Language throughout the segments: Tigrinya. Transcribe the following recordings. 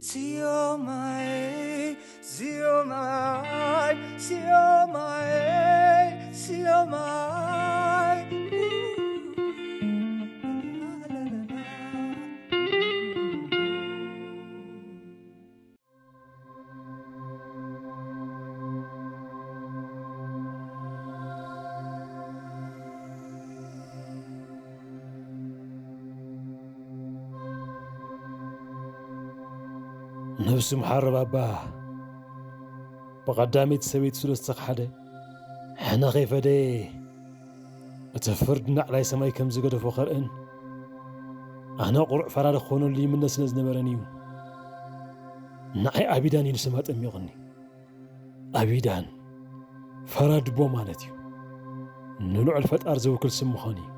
Siomai, siomai, siomai, siomai. ነብሱ ምሓረ ባባ ብቐዳመይቲ ሰበይቲ ስለ ዝተኽሓደ፣ ሕነ ከይፈደየ እቲ ፍርዲ ናዕላይ ሰማይ ከም ዝገደፎ ከርእን፣ ኣነ ቁሩዕ ፈራዲ ክኾነሉ ይምነ ስለ ዝነበረን እዩ። ንዓይ ኣቢዳን ኢሉ ስም ኣጠሚቑኒ። ኣቢዳን፣ ፈራዲ ኣቦ ማለት እዩ። ንልዑል ፈጣር ዝውክል ስም ምዃኑ እዩ።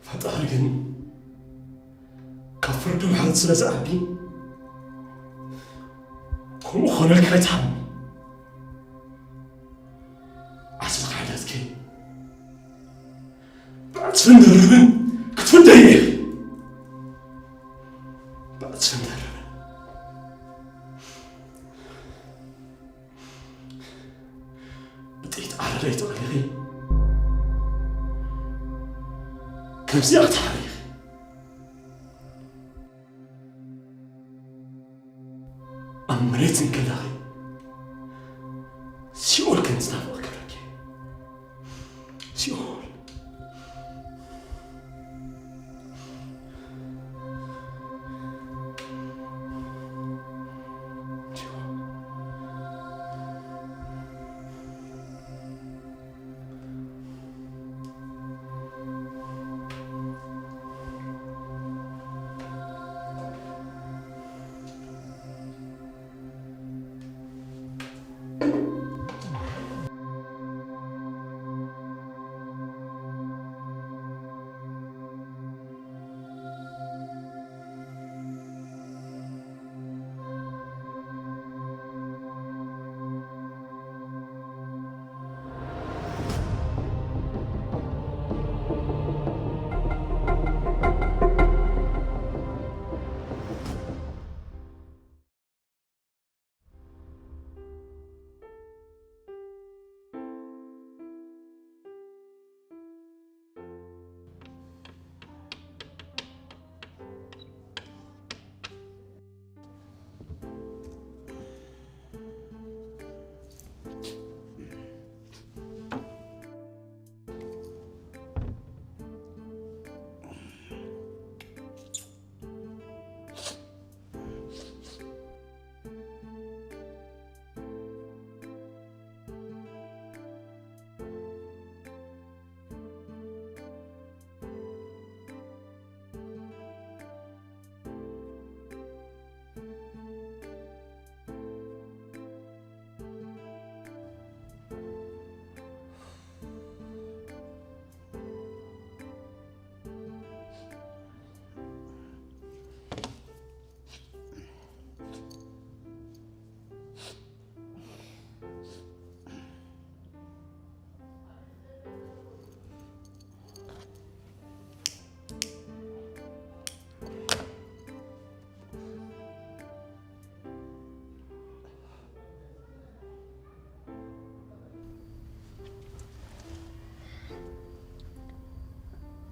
ፈጣሪ ግን ካብ ፍርዲ ምሕረት ስለ ዝዓቢ፣ ከምኡ ክኾነልካ ኣይትሓምኒ። ዓስብኻ ሕደትኪ ብዕጽፍን ድርብን ክትፍደይ ኢኺ። ብዕጽፍን ድርብን። ብጥይት ዓረደይ ተቐሊኺ፣ ከምዚኣ ክትሓሪ ኢኺ። ኣብ መሬት እንከለኺ፣ ሲኦል ከም ዝናፍቕ ክብለኪ። ሲኦል።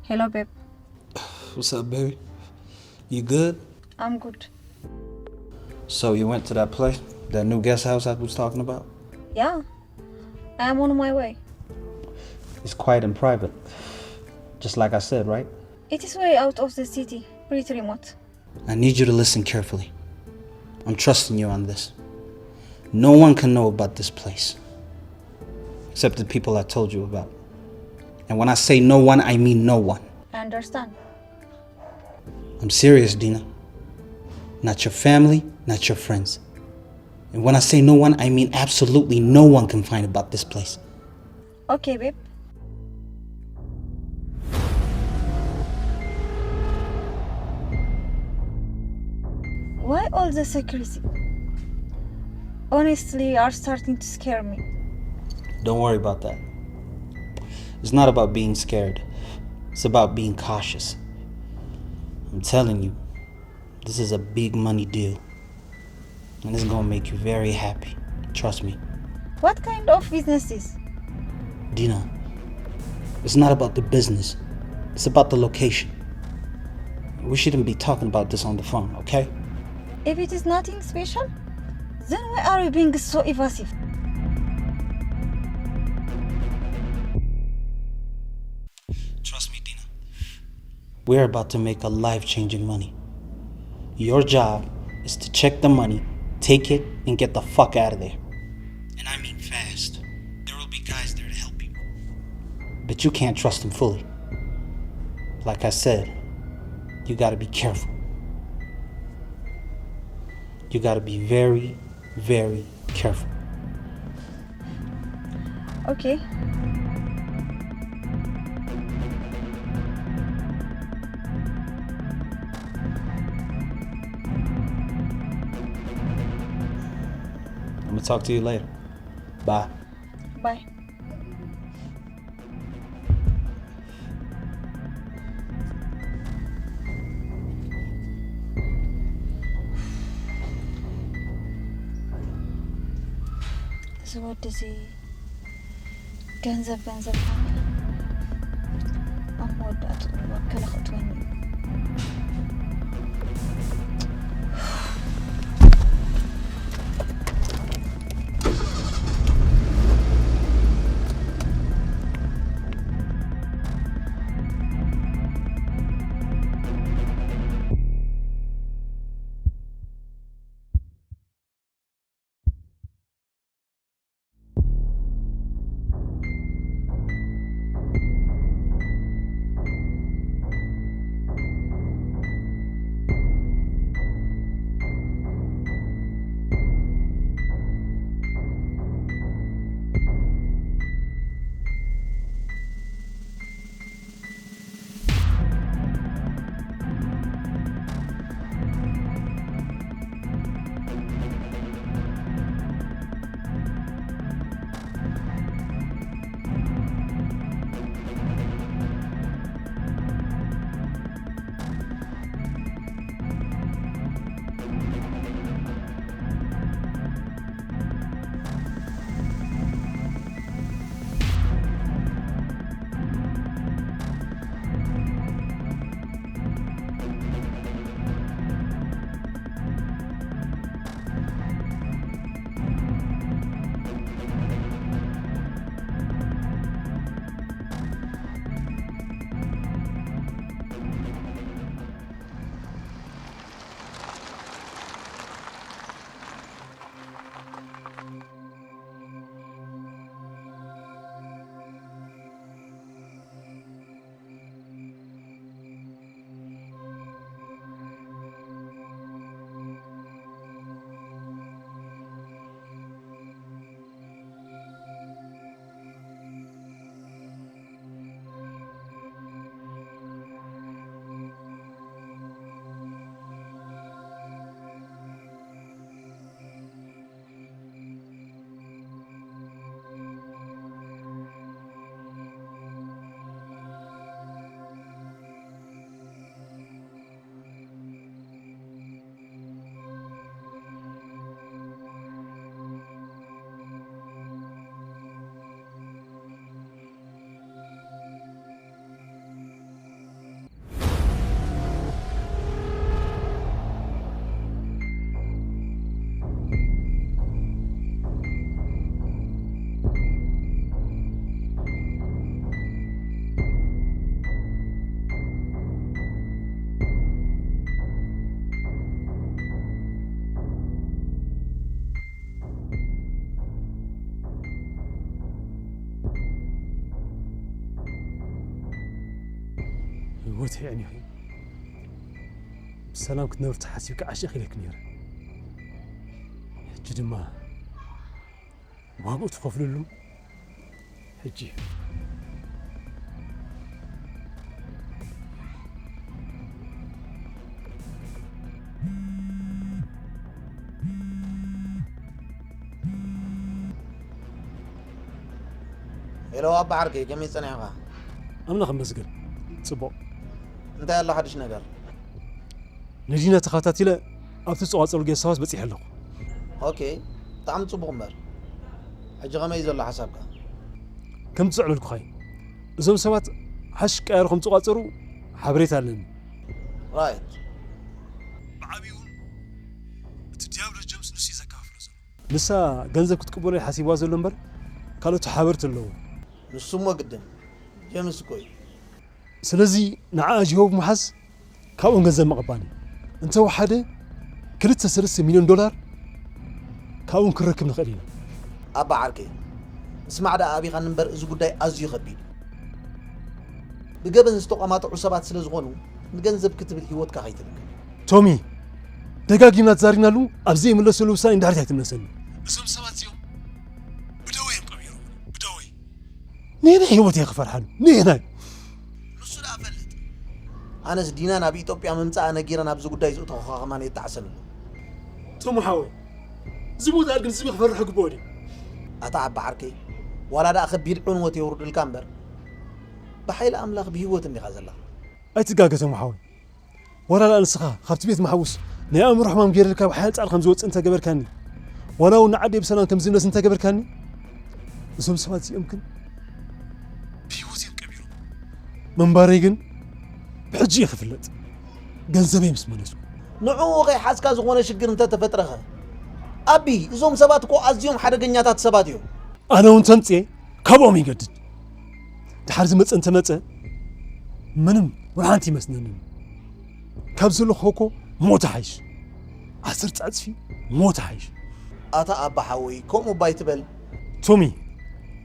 Hello, babe. What's up, baby? You good? I'm good. So you went to that place, that new guest house I was talking about? Yeah, I am on my way. It's quiet and private. Just like I said, right? It is way out of the city, pretty remote. I need you to listen carefully. I'm trusting you on this. No one can know about this place, except the people I told you about. And when I say no one, I mean no one. I understand. I'm serious, Dina. Not your family, not your friends. And when I say no one, I mean absolutely no one can find about this place. Okay, babe. Why all the secrecy? Honestly, you are starting to scare me. Don't worry about that. It's not about being scared. It's about being cautious. I'm telling you, this is a big money deal. And it's gonna make you very happy. Trust me. What kind of business is? Dina, it's not about the business, it's about the location. We shouldn't be talking about this on the phone, okay? If it is nothing special, then why are you being so evasive? Trust me, Dina. We're about to make a life changing money. Your job is to check the money, take it, and get the fuck out of there. And I mean fast. There will be guys there to help you. But you can't trust them fully. Like I said, you gotta be careful. You gotta be very, very careful. Okay. I'm gonna talk to you later. Bye. Bye. እዚ ወዲ እዚ ገንዘብ ገንዘብ ሓሚሉ ኣብ መወዳእትኡ ወከለ ክእትወኒ እዩ። ህይወት የዕኒኹ ብሰላም ክትነብር ተሓሲብካ ዓሽ ኢለክ ነይረ። ሕጂ ድማ ዋግኡ ትኸፍልሉ ሕጂ እዩ። ሄሎ ኣባ ዓርከይ፣ ከመይ ጸኒሕኻ? ኣምላኽ ይመስገን፣ ጽቡቕ። እንታይ ኣሎ ሓድሽ ነገር? ንዲና ተኸታቲለ ኣብቲ ዝጸዋጸሩ ጌስት ሃውስ በጺሐ ኣለኹ። ኦኬ፣ ብጣዕሚ ጽቡቕ እምበር። ሕጂ ከመይ ዘሎ ሓሳብካ? ከምቲ ዘዕለልኩኻ እዩ። እዞም ሰባት ሓሽሽ ቀያሪ ከም ዝጸዋጸሩ ሓበሬታ ኣለኒ። ራይት። ብዓብዩ እውን እቲ ዲያብሎስ ጀምስ ንሱ እዩ ዘከፋፍሎ ዘሎ። ንሳ ገንዘብ ክትቅበሎ እዩ ሓሲብዋ ዘሎ እምበር ካልኦት ሓበርቲ ኣለዎ። ንሱ እሞ ግድን ጀምስ እኮ እዩ። ስለዚ ንዓኣ ጂሆ ብምሓዝ ካብኦም ገንዘብ ምቕባል እዩ። እንተወሓደ ክልተ ሰለስተ ሚልዮን ዶላር ካብኦም ክንረክብ ንኽእል ኢና። ኣባ ዓርከይ፣ ምስማዕ ደኣ ኣቢኻኒ እምበር እዚ ጉዳይ ኣዝዩ ከቢድ እዩ። ብገበን ዝተቋማጥዑ ሰባት ስለ ዝኾኑ ንገንዘብ ክትብል ህይወትካ ከይትብክን። ቶሚ፣ ደጋጊምና ተዛሪብናሉ፣ ኣብ ዘይምለሰሉ ውሳኔ ንድሕሪት ኣይትምለሰሉ። እዞም ሰባት እዚኦም ብደወ እዮም ቀቢሮም፣ ብደወ። ንየናይ ህይወት እየ ክፈርሓሉ? ንየናይ? ንሱ ደኣ ፈልጥ። ኣነስ ዲና ናብ ኢትዮጵያ ምምጻኣ ነጊረ ናብዚ ጉዳይ ዝእተኹኻ ከማን የጣዕሰኒ ኣሎ። ቶሚ ሓወይ፣ እዚ ቦታ ግን ዝቢ ክፈርሕ ግብኦ ድዩ? ኣታ ዓቢ ዓርከይ፣ ዋላ ደኣ ከቢድ ዕንወት የውርድልካ እምበር፣ ብሓይሊ ኣምላኽ ብህይወት እንዲኻ ዘለኻ። ኣይትጋገ ቶሚ ሓወይ። ዋላ ደኣ ንስኻ ካብቲ ቤት ማሕቡስ ናይ ኣእምሮ ሕማም ገይረልካ ብሓያል ጻዕሪ ከም ዝወጽእ እንተገበርካኒ፣ ዋላ እውን ንዓደይ ብሰላም ከም ዝምለስ እንተገበርካኒ፣ እዞም ሰባት እዚኦም ግን ብህይወት እዮም ቀቢሮም። ምንባረይ ግን ብሕጂ እዩ ክፍለጥ፣ ገንዘበይ ምስ መለስኩ። ንዕኡ ከይሓዝካ ዝኾነ ሽግር እንተተፈጥረኸ? ኣቢ፣ እዞም ሰባት እኮ ኣዝዮም ሓደገኛታት ሰባት እዮም። ኣነ እውን ተምጽኤ ካብኦም ይገድድ። ድሓር ዝመጸ እንተመጸ ምንም ወላ ሓንቲ ይመስለንን። ካብ ዘለኹ እኮ ሞት ሓይሽ። ዓሰርተ ዕጽፊ ሞት ሓይሽ። ኣታ ኣባ ሓወይ፣ ከምኡ እባ ኣይትበል። ቶሚ፣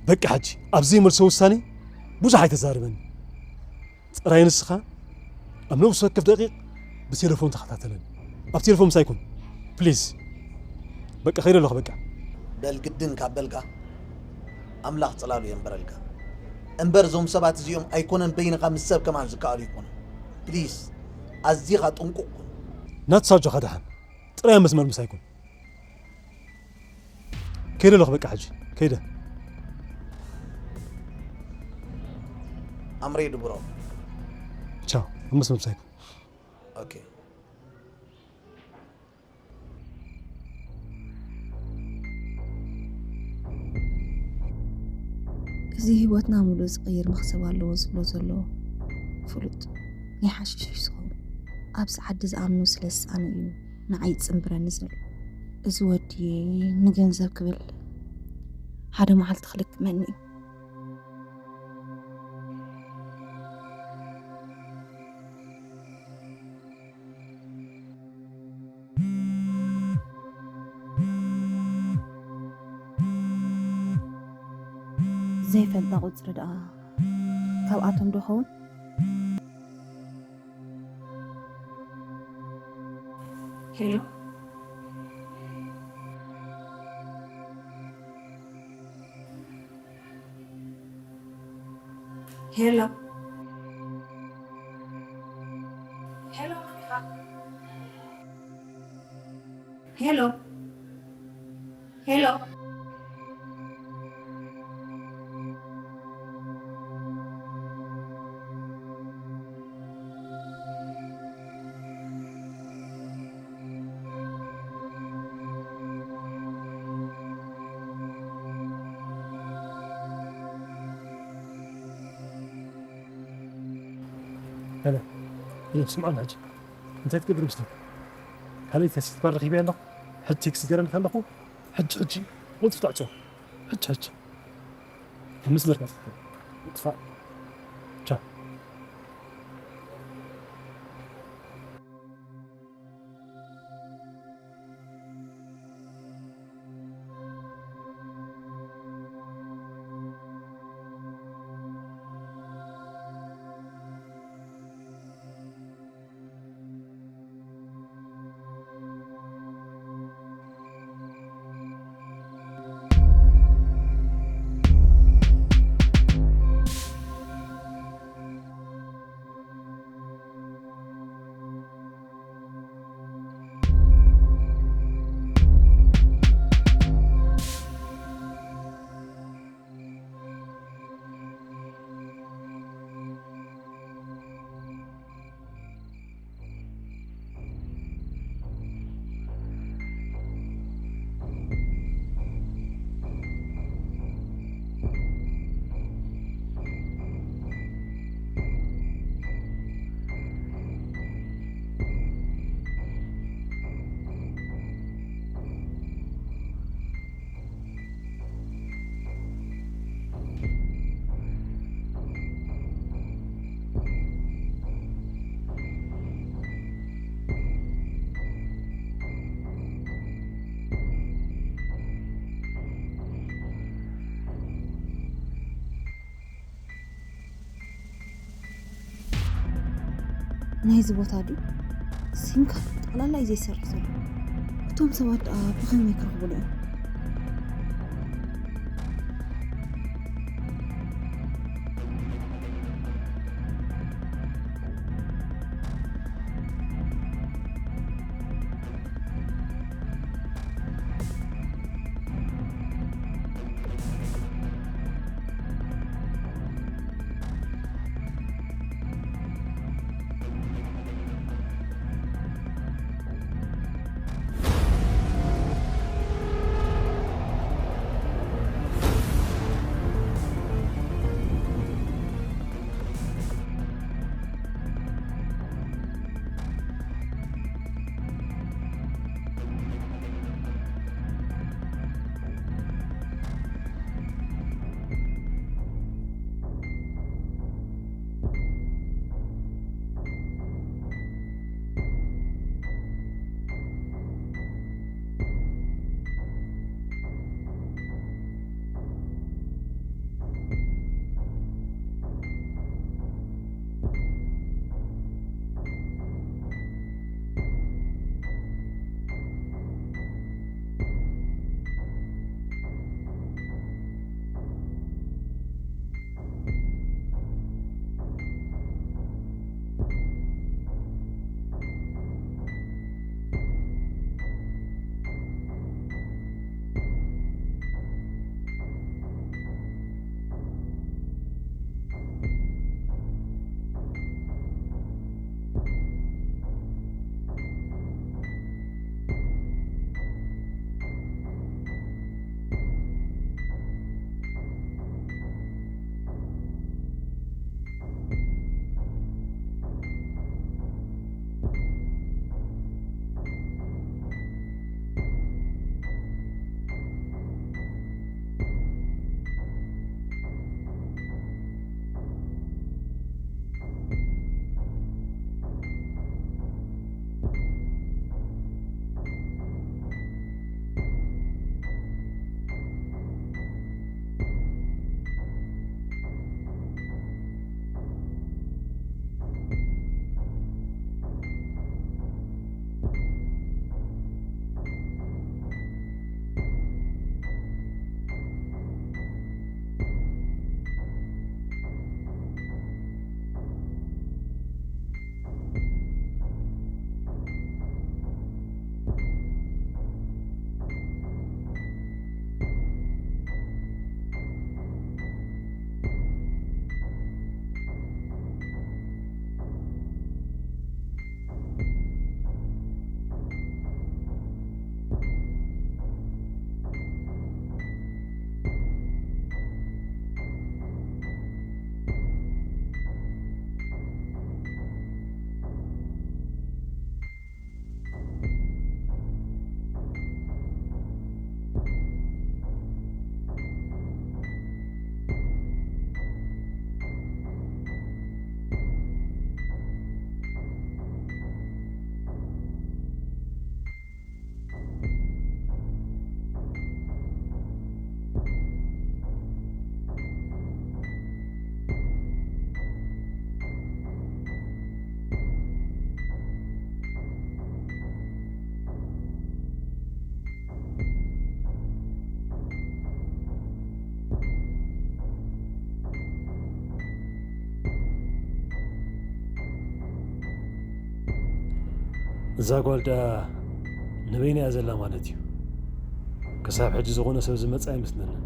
በቃ ሕጂ ኣብ ዘይመልሶ ውሳኔ ብዙሕ ኣይተዛርበኒ። ጥራይ ንስኻ ኣብ ነብሲ ወከፍ ደቂቕ ብቴሌፎን ተኸታተለኒ። ኣብ ቴሌፎን ምሳይ ኩን ፕሊዝ። በቃ ከይደ ኣለኹ በቃ። በል ግድን ካብ በልካ ኣምላኽ ጽላሉ የንበረልካ። እምበር እዞም ሰባት እዚኦም ኣይኮነን በይንኻ ምስ ሰብ ከማን ዝከኣሉ ይኮኑ። ፕሊዝ ኣዚኻ ጥንቁቕ ኩን። ናትሳ ኣጆኻ ደሓን። ጥራይ ኣብ መስመር ምሳይ ኩን። ከይደ ኣለኹ በቃ ሕጂ ከይደ። ኣምረይ ድብሮ። ቻው። ኣብ መስመር ምሳይ ኩን። ኦኬ። እዚ ህይወትና ሙሉእ ዝቕይር መኽሰብ ኣለዎ ዝብሎ ዘሎ ፍሉጥ ናይ ሓሽሽ ሒዝኩም ኣብዚ ዓዲ ዝኣምኖ ስለ ዝሰኣነ እዩ ንዓይ ይጽንብረኒ ዘሎ። እዚ ወዲ ንገንዘብ ክብል ሓደ መዓልቲ ክልክመኒ እዩ። ዘይፈልጣ ቁጽሪ ደኣ ካብኣቶም ዶ ኸውን? ሄሎ። ሄሎ። ሄሎ፣ መን ኢኻ? ሄሎ። ሄሎ። ሄሎ፣ ሄሎ፣ ስምዓኒ ሕጂ። እንታይ ትገብር ምስለካ? ካልኣይቲ ሴት ባር ረኺበያ ኣለኹ። ሕጂ ቴክስት ገይረልካ ኣለኹ። ሕጂ፣ ሕጂ፣ ቁልፍ ትዕጾ። ሕጂ፣ ሕጂ። ኣብ መስመርካ ትጥፋእ። ቻው። ናይዚ ቦታ ድዩ? ሲም ካርድ ጠቕላላ እዩ ዘይሰርሕ ዘሎ። እቶም ሰባት ደኣ ብኸመይ ክረኽቡሉ እዮም? እዛ ጓል ደኣ ንበይና እያ ዘላ ማለት እዩ። ክሳብ ሕጂ ዝኾነ ሰብ ዝመጽእ ኣይመስለንን።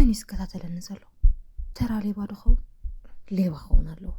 እዩ ዝከታተለኒ ዘሎ? ተራ ሌባ ዶ ኸውን? ሌባ ክኸውን ኣለዎ።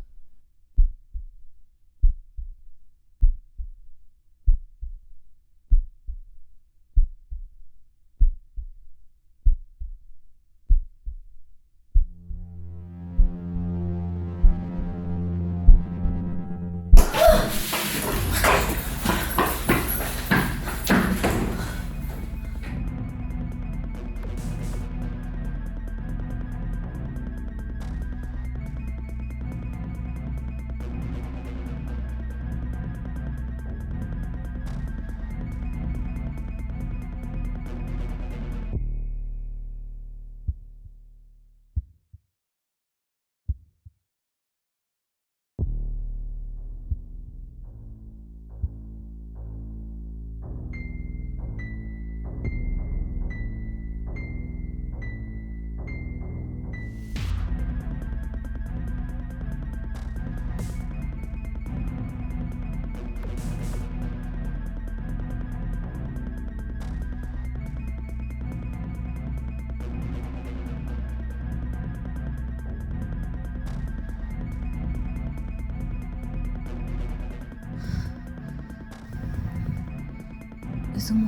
እዚ እሞ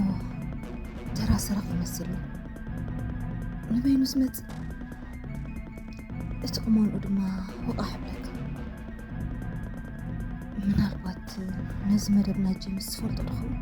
ተራ ሰረቕ ይመስል። ንበይኑ ዝመጽእ፣ እቲ ቁመንኡ ድማ ወቓሕ ይብለካ። ምናልባት ነዚ መደብ ናይ ጄምስ ዝፈልጦ ዶ ኸውን?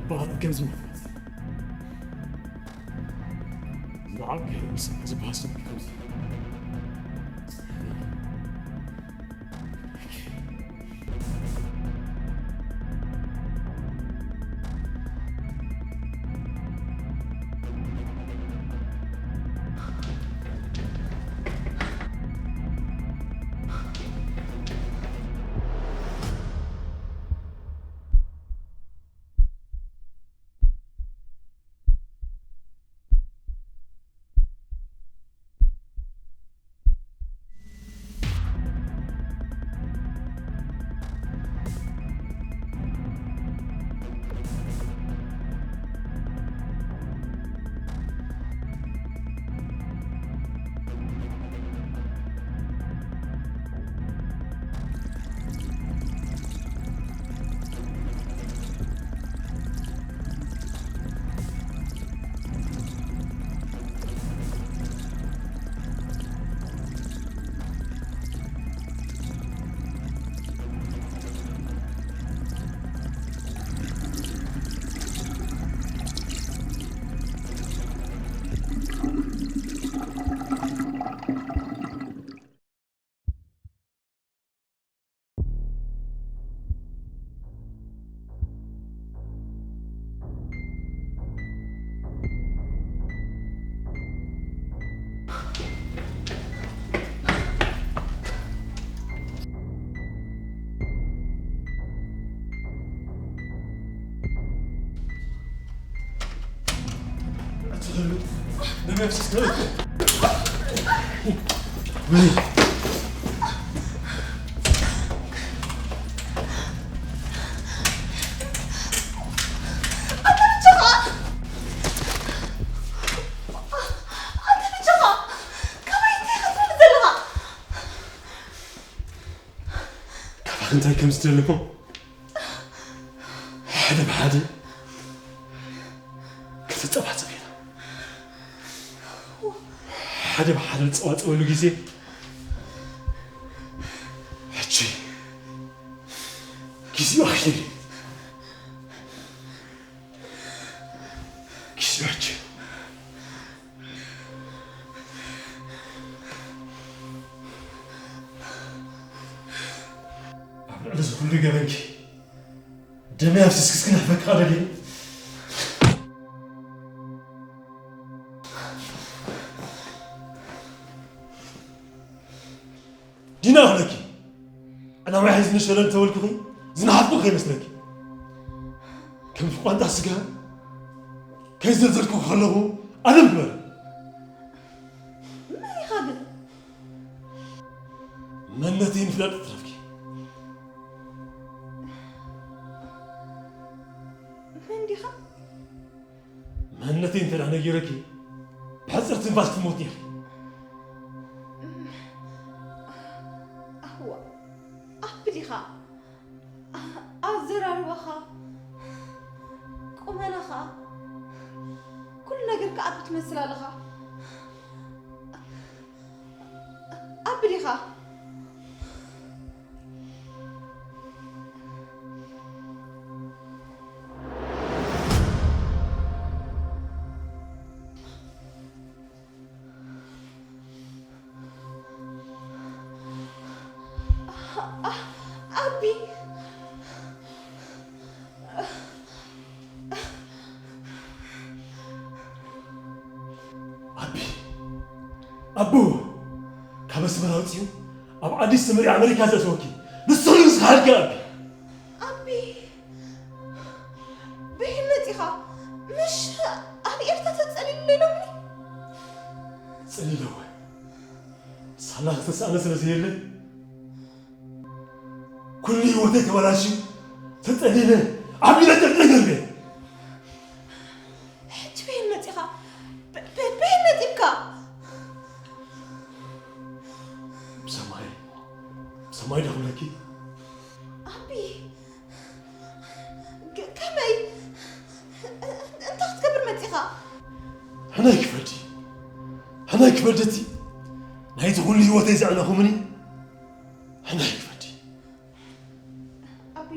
ባህል ከም ዝመ-፣ ዝዓበየ ምስ ዝበሃል ሰብ ከምዚ። ኣታ ብቻኻ! ኣታ ብቻኻ! ካባይ እንታይ ኢኻ ትፈልጥ ዘለኻ? ካባኺ እንታይ ከም ዝደሊ እሞ ሓደ ብሓደ ክተጸባጸብ ኢና። ሓደ ብሓደ ዝጸባጸበሉ ግዜ ሕጂ ግዜኡ ኣኺሉ። ግዜኡ ሕጂ። ኣብ ልዕሊ እዚ ኩሉ ገበንኪ ደመይ ኣፍሲስኪ እስክነሕፈኪ ደልየ። ዲና ክለኪ ዕላማ ሒዝኒ ሸለል ተበልኩኺ ዝነሓፍኩ ከይመስለኪ። ከም ቋንጣ ስጋ ከይዘልዘልኩ ከለኹ ኣለም ግበር። መን ኢኻ ግን? መንነተይ ምፍላጥ ትረፍኪ። መን ዲኻ? መንነተይ እንተ ደኣ ነጊረኪ ብሕጽር ትንፋስ ትሞት ኢኺ። ኣዋ ኣቢ ዲኻ? ኣዘራርባኻ፣ ቁመናኻ፣ ኩሉ ነገርካ ኣቢ ትመስል ኣለኻ። ኣቢ ዲኻ? ኣቢ። ኣቢ። ኣቦ። ካብ ኣስመራ ወጺኡ ኣብ ኣዲስ ተመሪዑ ኣመሪካ ዘእተወኪ ንሱ እዩ ዝኸሃድኪ ኣቢ። ኣቢ። ብሕልመት ኢኻ ምሽ ኣብ ኤርትራ ተጸሊሉ ኢሎምኒ። ጸሊለወ። ሳላ ዝተሳእነ ስለ ዘየለ ኩሉ ህይወተይ ተበላሽዩ ተጸሊለ ዓቢለ ጨንቀ ገርበ። ሕጂ ብሄን መጺኻ ብ- ብ- ብሄን መጺብካ። ብሰማይ ብሰማይ ደኽብለኪ። ኣቢ ግ- ከመይ እንታይ ክትገብር መጺኻ? ሕናይ ክፈዲ ሕናይ ክፈዲ እቲ ናይቲ ኩሉ ህይወተይ ዘዕነኹምኒ ሕናይ ክፈዲ። ኣቢ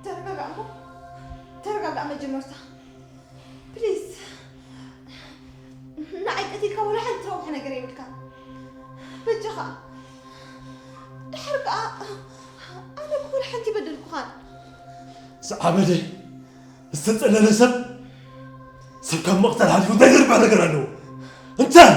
ተረጋጋእ እሞ ተረጋጋእ መጀመርታ ፕሊዝ። ንዓይ ቀቲልካ ወላ ሓንቲ ረብሓ ነገር የብልካን። በጃኻ ድሓር ከኣ ኣነ እኮ ወላ ሓንቲ ይበደልኩኻን። ዝዓበደ ዝተጸለለ ሰብ ሰብ ካብ ምቕታል ሓሊፉ እንታይ ዘርብሕ ነገር ኣለዎ? እንታይ?